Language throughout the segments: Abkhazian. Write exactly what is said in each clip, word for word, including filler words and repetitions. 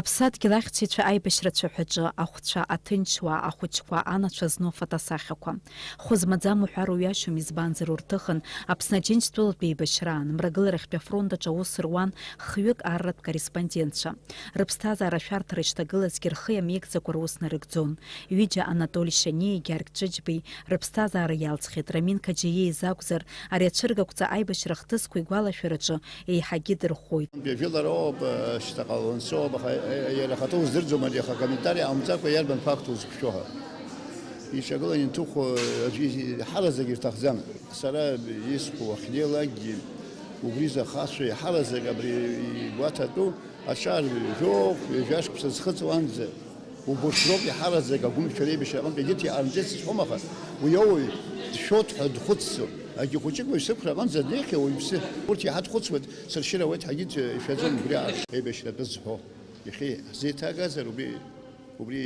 Аԥсадгьыл ахьчаҩцәа аибашьра цәаҳәаҿы ахәцәа, аҭынчуаа, ахәыҷқәа, анацәа зну афотосахьақәа. Хәы змаӡам уҳәар уҩашьом, избанзар урҭыхын Аԥсны Аџьынџьтәылатә еибашьраан, Мрагыларахьтәи афронт аҿы аус руан хҩык арратә корреспондентцәа. Рыԥсҭазаара ашәарҭара ишҭагылазгьы рхы иамеигӡакәа рус нарыгӡон. Ҩыџьа Анатоли Шьаниеи Гьаргь Ҷыџьбеи рыԥсҭазаара иалҵхьеит, Рамин Қаџьаиа изакәзар, ари ацәыргақәҵа аибашьра ахҭысқәа игәалашәараҿы еиҳагьы дырхәоит. Жәлар ауп, шьҭаҟа ланцоуп, аха иара ахаҭа уздырӡом, ари аха акомментари ҟамҵакәа иарбан факт узықәшәо ҳәа. Иҿагылан инҭыхо аӡәы иҳараӡак ирҭахӡам. Сара исҳәо уахьнеилакгьы, убри захацәоу иҳараӡак абри игәаҭатәу аҿар ҩажәоуп, ҩажәа шықәса зхыҵуанӡа. Убырҭ роуп иҳараӡак агәымшәара еибашьра аҟынтә, егьырҭ иҟарымҵеит сызҳәом, аха уи ауаҩ дшәоит ҳәа дхәыцӡом. Агьи хәыҷык уаҩ сықәра аҟынӡа днеихьеит уаҩԥсы. Урҭ иаҳа дхәыцуеит, сыршьыр ауеит ҳәагьы ишәаӡом убри аҟара. Еибашьратәы зҳәо, иахьа ҳзеиҭагазар убри, убри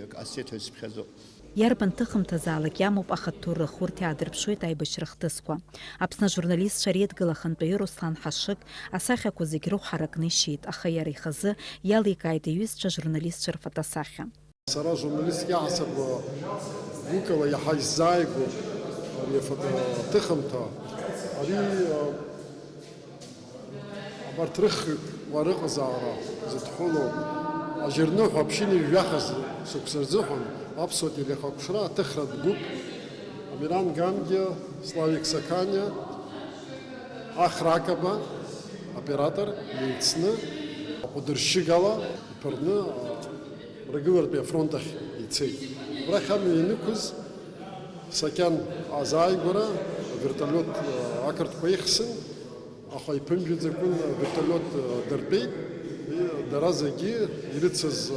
ак ҟасҵеит ҳәа сыԥхьаӡоуп. Иарбан ҭыхымҭазаалак иамоуп ахатә ҭоурых, урҭ иаадырԥшуеит аибашьра хҭысқәа. Аԥсны ажурналистцәа реидгыла ахантәаҩы Руслан Ҳашыг асахьақәа зегь рыхә ҳаракны ишьит, аха иара ихазы иаликааит иҩызцәа ажурналистцәа рфотосахьа. Сара журналистк иаҳасаб гәыкала иаҳа исзааигәоуп ари афото-, аҭыхымҭа. Ари, а, абарҭ рыхҩык уа рыҟазаара зыдҳәылоу ажьырныҳәа ԥшьынҩажәи жәаха шықәса рзыҳәан аԥсуа телехәаԥшра аҭыхратә гәыԥ Амиран Гангиа, Славик Саканиа, Ахра Акаба, оператор, еицны, аҟәыдыршьыгала иԥырны, а, Мрагыларатәи афронт ахь ицеит. Убрахь амҩа ианықәыз, Сакан азааигәара авертолиот, а, ақырҭқәа ихсын, аха иԥымжәаӡакәын авертолиот, а, дыртәеит. И дара зегьы ирыцыз, а,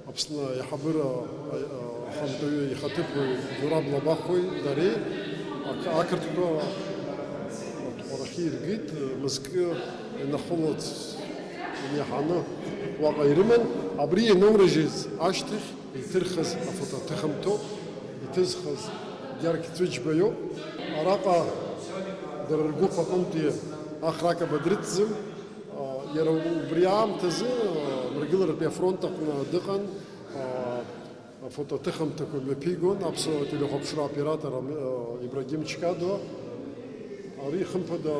Аԥсны аиҳабыра, а, а, ахантәаҩы ихаҭыԥуаҩ Зураб Лабахәуеи дареи ақырҭқәа атҟәарахьы иргеит, мызкы инахылац ианиаҳаны уаҟа ирыман. Абри ианоурыжьыз ашьҭахь иҭырхыз афотоҭыхымҭоуп, иҭызхыз Гьаргь Ҵәыџьба иоуп. Араҟа дара ргәыԥ аҟынтәи Ахра Акаба дрыцзым. Иара убри аамҭазы Мрагыларатәи афронт аҟны дыҟан, афотоҭыхымҭақәа мҩаԥигон аԥсуа телехәаԥшра оператор Ибрагим Чкадуа. Ари, хымԥада,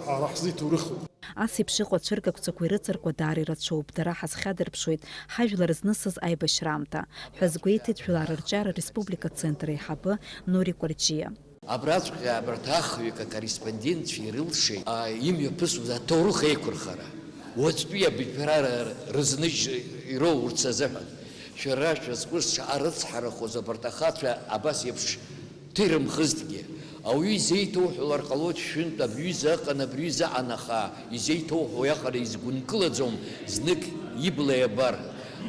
ҳара ҳзы иҭоурыхуп. Ас еиԥш иҟоу ацәыргақәҵақәа ирыҵаркуа даара ирацәоуп, дара ҳазхьадырԥшуеит ҳажәлар знысыз аибашьраамҭа, ҳәа азгәеиҭеит Жәлар рҿиара республика центр аиҳабы Нури Кәарҷиа. Абраҵәҟьа абарҭ ахҩык акорреспондентцәа ирылшеит, а, имҩаԥысуаз аҭоурых еиқәырхара. Уаҵәтәи абиԥара рызныжь ироур рзыҳәан, шәара шәызкәыз шаҟа рыцҳарахоз абарҭ ахацәа абас еиԥш ҭирымхызҭгьы, ауаҩы изеиҭоуҳәалар ҟалоит шәынтә абри ҩыза ыҟан, абри ҩыза ыҟан, аха изеиҭоуҳәо уиаҟара изгәынкылаӡом знык ибла иабар.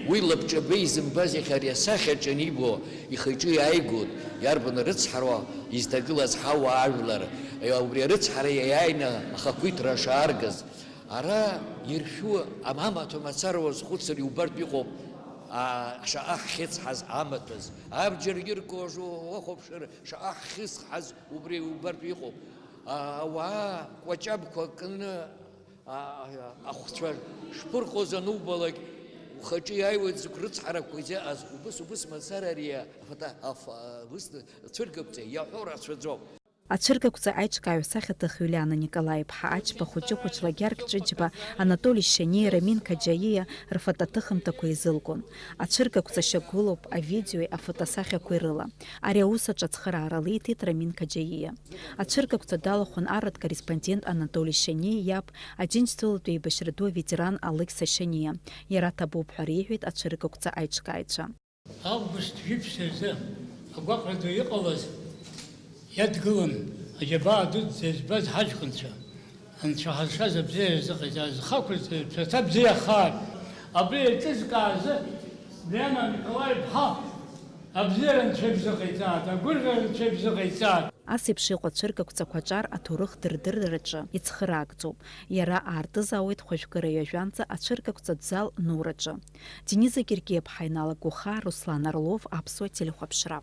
Уи лабҿаба изымбаз иахьа ари асахьаҿ анибо, ихы-иҿы иааигоит, иарбан рыцҳароу изҭагылаз ҳауаажәлар, убри арыцҳара иааины ахақәиҭра шааргаз. Ара иршәу амаҭәа мацара уазхәыцыр иубартә иҟоуп, а, шаҟа ҳхьыӡ ҳаз амаҭәаз. Абџьар ирго уажәы уахәаԥшыр, шаҟа ҳхьыӡ ҳаз убри иубартә иҟоуп. А, ауаа кәаҷабқәа кны, а, ахәцәа шԥырҟоз анубалак, ухаҿы иааиуеит зықә рыцҳарақәа изыҟаз, убыс, убыс мацара ари афата-, аф-, а, убыс цәыргақәҵа иаҳәо рацәаӡоуп. Ацәыргақәҵа аиҿкааҩ асахьаҭыхҩы Лиана Николаи-иԥҳа Ачба хәыҷы-хәыҷла Гьаргь Ҷыџьба, Анатоли Шьаниа, Рамин Қаџьаиа рфотоҭыхымҭақәа еизылгон. Ацәыргақәҵа шьақәгылоуп авидеои афотосахьақәеи рыла. Ари аус аҿы ацхыраара лиҭеит Рамин Қаџьаиа. Ацәыргақәҵа далахәын арратә корреспондент Анатоли Шьаниа иаб, Аџьынџьтәылатәи еибашьра ду аветеран Алықьса Шьаниа. Иара ҭабуп ҳәа реиҳәеит ацәыргақәҵа аиҿкааҩцәа. Август жәиԥшь азы агәаҟра ду иҟалаз иадгылан аџьабаа дуӡӡа избаз ҳаҷкәынцәа, анцәа ҳазшаз абзиара рзыҟаиҵаз, зхы ақәырҵаз рцәа бзиахааит! Абри еиҿызкааз Лиана Николаи-иԥҳа, абзиара анцәа ибзыҟаиҵааит, агәырӷьара анцәа ибзыҟаиҵааит! Ас еиԥш иҟоу ацәыргақәҵақәа аҿар аҭоурых дырдырраҿы ицхыраагӡоуп. Иара аартызаауеит хәажәкыра ҩажәанӡа ацәыргақәҵатә зал Нураҿы. Дениза Гергиа-ԥҳа, Инал Агәыхаа, Руслан Орлов, Аԥсуа телехәаԥшра.